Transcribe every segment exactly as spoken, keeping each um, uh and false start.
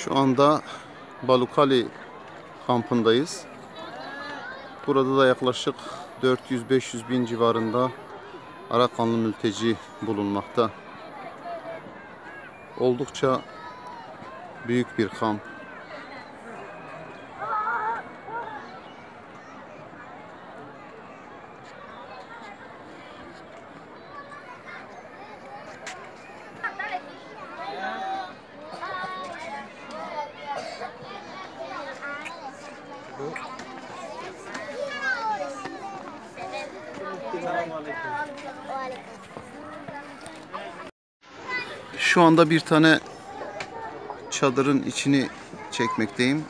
Şu anda Balukali kampındayız. Burada da yaklaşık dört yüz beş yüz bin civarında Arakanlı mülteci bulunmakta. Oldukça büyük bir kamp. Şu anda bir tane çadırın içini çekmekteyim.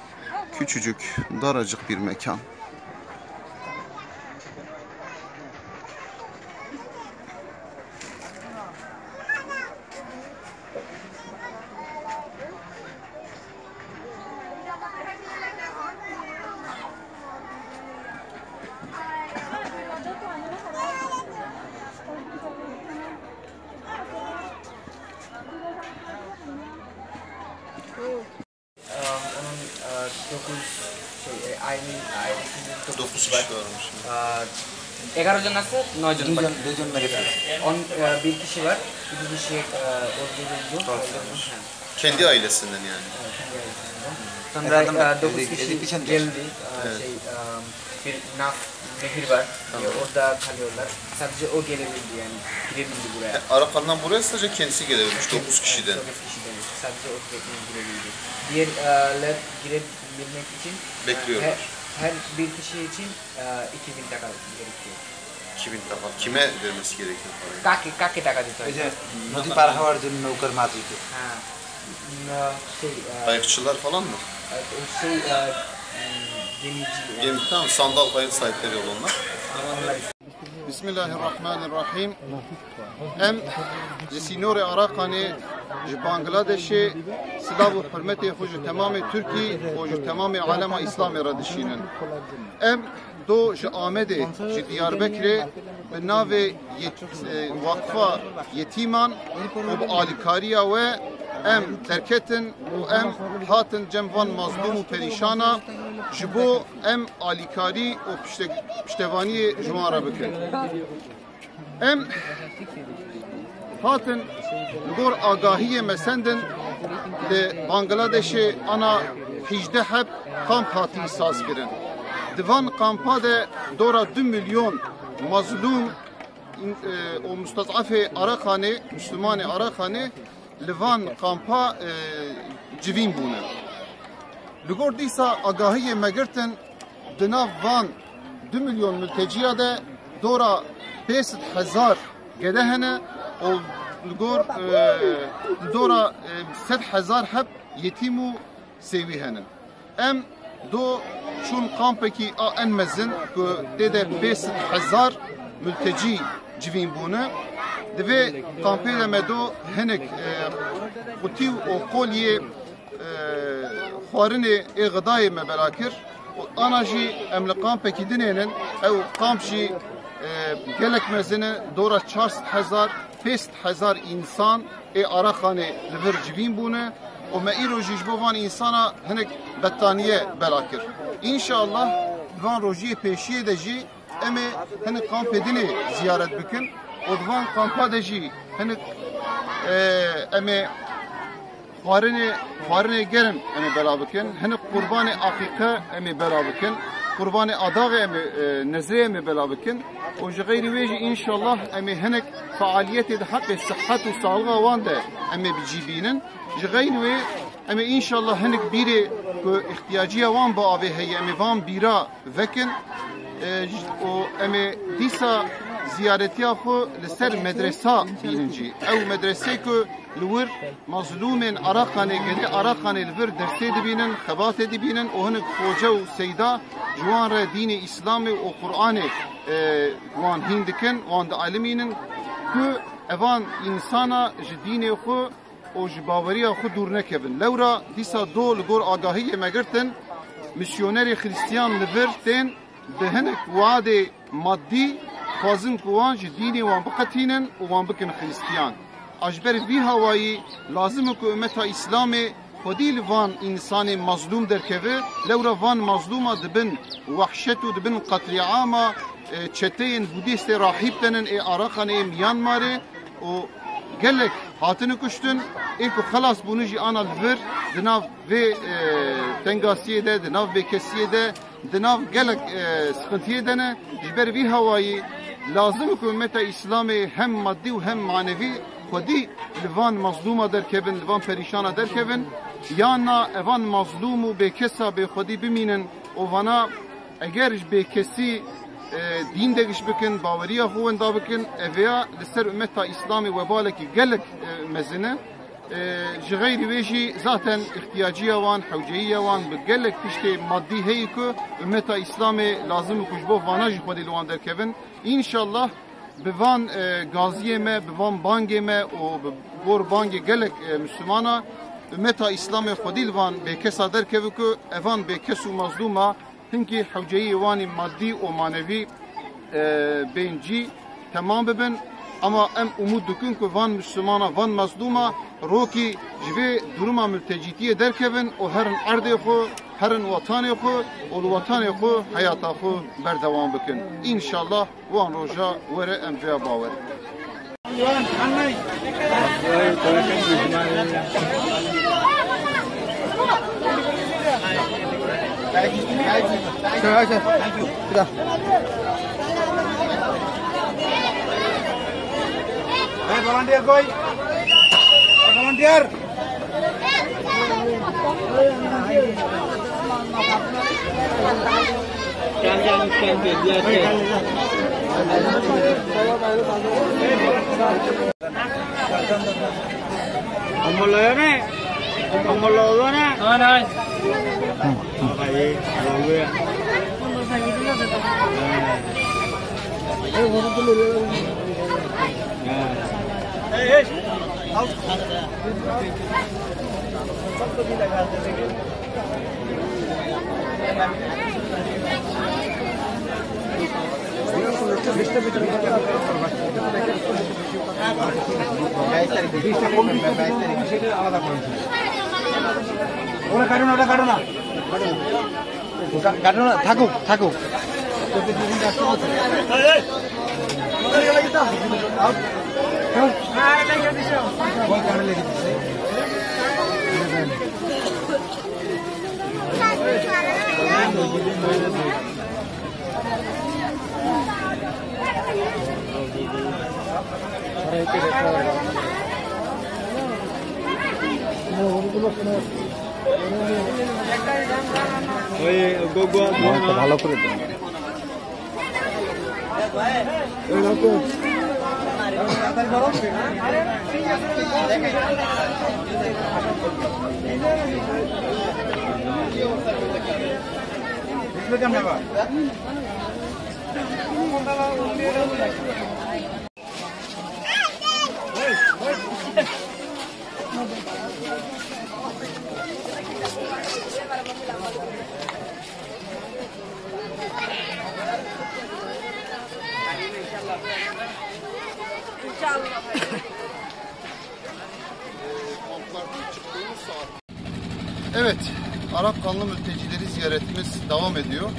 Küçücük, daracık bir mekan. Ee, onun, e, dokuz, şey, e, ailenin, ailesinin dokuz kişi var. Dokuz kişi varmış. Ee, এগারো জন আছে, নয় জন দুইজন, বাকি। দুইজন মেরে ফেলেছে। On, e, bir kişi var, bir kişi, e, öldürüldü. Kaldı. Öldürülmüş, ha. Kendi ailesinden yani. Evet, kendi ailesinden. Sonra, efendim, e, dokuz kişi geldi, e, evet, şey, e, bir Naf Nehir var. Tamam. E, orada kalıyorlar. Sadece o gelebildi yani. Girebildi buraya. E, Arakan'dan buraya sadece kendisi gelebilmiş. Kendi, dokuz kişiden. Evet, dokuz kişiden. Sadece o gire-, girebildi. Diğerler girebilmek için, e, bekliyorlar. Her, her bir kişi için, e, iki bin taka gerekiyor. İki bin taka. Kime vermesi gerekiyor parayı? কাকে, কাকে টাকা দিতে হয়? এই যে নদী পার হওয়ার জন্য নৌকার মাঝিকে। হ্যাঁ। উম, আহ, সেই, আহ, Kayıkçılar falan mı? আহ, সেই, আহ, উম, গেমিজি, Gemi, tamam, sandal kayık sahipleri olanlar. Bismillahirrahmanirrahim. Em ji sînorê Arakanê, ji Bangladeşê silav û hurmetê xwe ji temamê Tirkî û ji temamê alema Îslamê re dişînin. Em do ji Amedê, ji Diyarbekirê bi navê yet-, e, Vakfa Yetîman û bi alîkariya we em derketin û em hatin cem van mazlûm û perîşana ji bo em alîkarî û pişte-, piştevaniyê ji wan re bikin. Em hatin li gor agahiyê me sendin, li Bangladeshê ana hîjdeh heb kamp hatî sazkirin. Di van kampa de dora du milyon mazlûm, e, û mustezafê Arakanê, Müslümanê Arakanê li van kampa, e, civîn bûne. Li gor dîsa agahiyê me girtin, di nav van du milyon milteciya de dora pênc sed hezar gede hene û li gor, e, dora, e, sed hezar heb yetîm û sêwî hene. Em do çûn kampekî a en mezin ku tê de pênc sed hezar miltecî civîn bûne. Di vê kampê de me do hinek, e, qutî û qoliyê, e, xwarinê ê xidayê me bela kir. Û ana jî em li kampekî dinênin. Ew kamp jî, e, gelek mezin e, dora çar sed hezar, pênc sed hezar însan ê Araxanê li vir civîn bûne û me îro jî ji bo van însana hinek bettaniye bela kir. Înşallah di van rojiyê pêşiyê de jî em ê hinek kampê dinê ziyaret bikin û di van kampa de jî hinek, e, em ê xwarinê, xwarinê germ em ê bela bikin, hinek qurbanê aqiqe em ê bela bikin, qurbanê adaxê em ê, e, nezrê em ê bela bikin û ji xeyrî wê jî înşallah em ê hinek fealiyetê di heqê sihet û saxlixa wan de em ê bi cî bînin. Ji xeyrî wê em ê înşallah hinek bîrê ku îhtiyaciya wan bi avê heye em ê van bîra vekin, e, û em ê dîsa ziyaretiya xwe li ser medresa bînin jî. Ew medresê ku li wir mazlûmên Araqanê, gedê Araqanê li vir dersê dibînin, xebatê dibînin û hinek xoce û seyda ji wan re dînê Îslamê û Qur'anê, e, wan hîn dikin, wan dialimînin ku evan însana ji dînê xwe û ji baweriya xwe dûr nekevin. Lewra dîsa do li gor agahiyê me girtin, misyonerê Xristiyan li vir tên bi hinek wadê madî dixwazin ku wan ji dînê wan biqetînin û wan bikin Xristiyan. A ji ber vî hawayî lazim e ku ummeta Îslamê Xwedî li van însanê mazlûm derkeve, lewra van mazlûma dibin wehşet û dibin qetlîama, e, çeteyên Budîstê rahîb tenin ê Arakanê, ê Myanmarê û gelek hatine kuştin, ê ku xelas bûne jî ana li vir di nav vê, e, tengasiyê de, di nav bêkesiyê de, di nav gelek, e, sıkıntiyê de ne. Ji ber vî hawayî lazim e ku ummeta Îslamê hem madî û hem manevî xwedî li van mazlûma derkevin, li van perîşana derkevin. Ya na evan mazlûm û bêkesa bêxwedî bimînin û vana eger ji bêkesî, e, dîn degiş bikin, baweriya xwe wenda bikin, ev ya li ser ummeta Îslamê webalekî gelek, e, mezin e. E, ji xeyrî wê jî zaten îhtiyaciya wan, hewceyiya wan bi gelek tiştê madî heye ku ummeta Îslamê lazim û ku ji bo vana jî xwedî li wan derkevin. Înşallah bi van, e, gaziyê me, bi van bangê me û bi gor bangê gelek, e, Mislimana ummeta Îslamê xwedî li van bêkesa derkeve ku evan bêkes û mazlûma hinkî hewceyiyê wanî madî û manevî, e, bên cî temam bibin. Ama em umûd dikin ku van Mislimana, van mazlûma rokî ji vê duruma miltecîtiyê derkevin û herin erdê xwe, herin wetanê xwe û li wetanê xwe heyata xwe berdewam bikin. Înşallah wan roja were em vêya bawer. Hey, volunteer koi? Hey, volunteer? Gel, gel, gel, gel, gel, gel. Amol lo ne? Amol lo ne? Ay, ay. ওরা কাটো না, ওরা কাটো না। কা-, কাটো না, থাকুক, থাকুক। ওই গো-, গো-, না, একটা ভালো করে দেন। Evet, Arakkanlı mültecileri ziyaretimiz devam ediyor.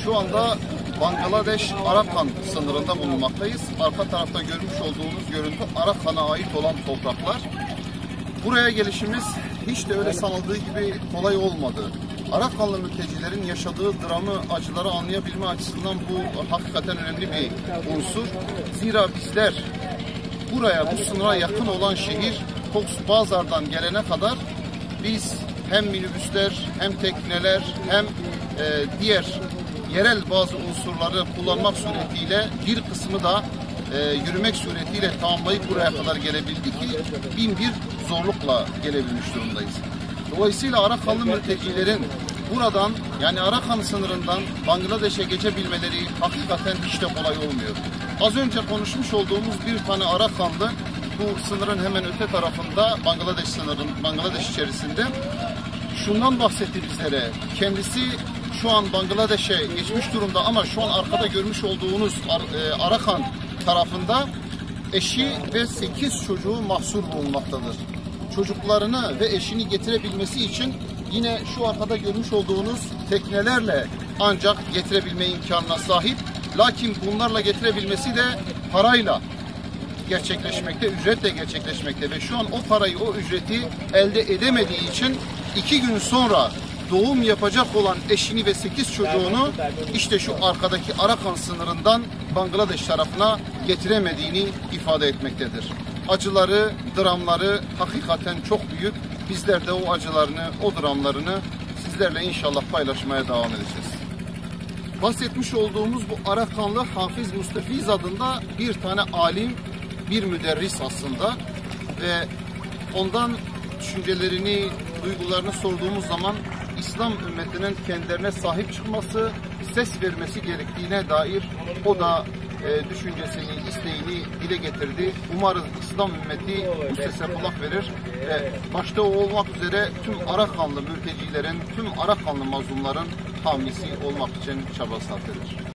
Şu anda Bangladeş Arakkan sınırında bulunmaktayız. Arka tarafta görmüş olduğunuz görüntü Arakkan'a ait olan topraklar. Buraya gelişimiz hiç de öyle sanıldığı gibi kolay olmadı. Arakkanlı mültecilerin yaşadığı dramı, acıları anlayabilme açısından bu hakikaten önemli bir unsur. Zira bizler buraya, bu sınıra yakın olan şehir Cox's Bazar'dan gelene kadar biz hem minibüsler, hem tekneler, hem, e, diğer yerel bazı unsurları kullanmak suretiyle, bir kısmı da, e, yürümek suretiyle tamamlayıp buraya kadar gelebildik ki bin bir zorlukla gelebilmiş durumdayız. Dolayısıyla Arakhanlı mültecilerin buradan, yani Arakhan sınırından Bangladeş'e geçebilmeleri hakikaten hiç de kolay olmuyor. Az önce konuşmuş olduğumuz bir tane Arakhanlı bu sınırın hemen öte tarafında, Bangladeş sınırın, Bangladeş içerisinde şundan bahsetti bizlere. Kendisi şu an Bangladeş'e geçmiş durumda ama şu an arkada görmüş olduğunuz Ar-, e, Arakan tarafında eşi ve sekiz çocuğu mahsur bulunmaktadır. çocuklarını ve eşini getirebilmesi için yine şu arkada görmüş olduğunuz teknelerle ancak getirebilme imkanına sahip. Lakin bunlarla getirebilmesi de parayla gerçekleşmekte, ücretle gerçekleşmekte ve şu an o parayı, o ücreti elde edemediği için iki gün sonra doğum yapacak olan eşini ve sekiz çocuğunu işte şu arkadaki Arakan sınırından Bangladeş tarafına getiremediğini ifade etmektedir. Acıları, dramları hakikaten çok büyük. Bizler de o acılarını, o dramlarını sizlerle inşallah paylaşmaya devam edeceğiz. Bahsetmiş olduğumuz bu Arakanlı Hafiz Mustafiz adında bir tane alim, bir müderris aslında ve ondan düşüncelerini, duygularını sorduğumuz zaman İslam ümmetinin kendilerine sahip çıkması, ses vermesi gerektiğine dair o da e, düşüncesini, isteğini dile getirdi. Umarız İslam ümmeti bu sese kulak verir ve başta o olmak üzere tüm Arakanlı mültecilerin, tüm Arakanlı mazlumların hamisi olmak için çaba sarf eder.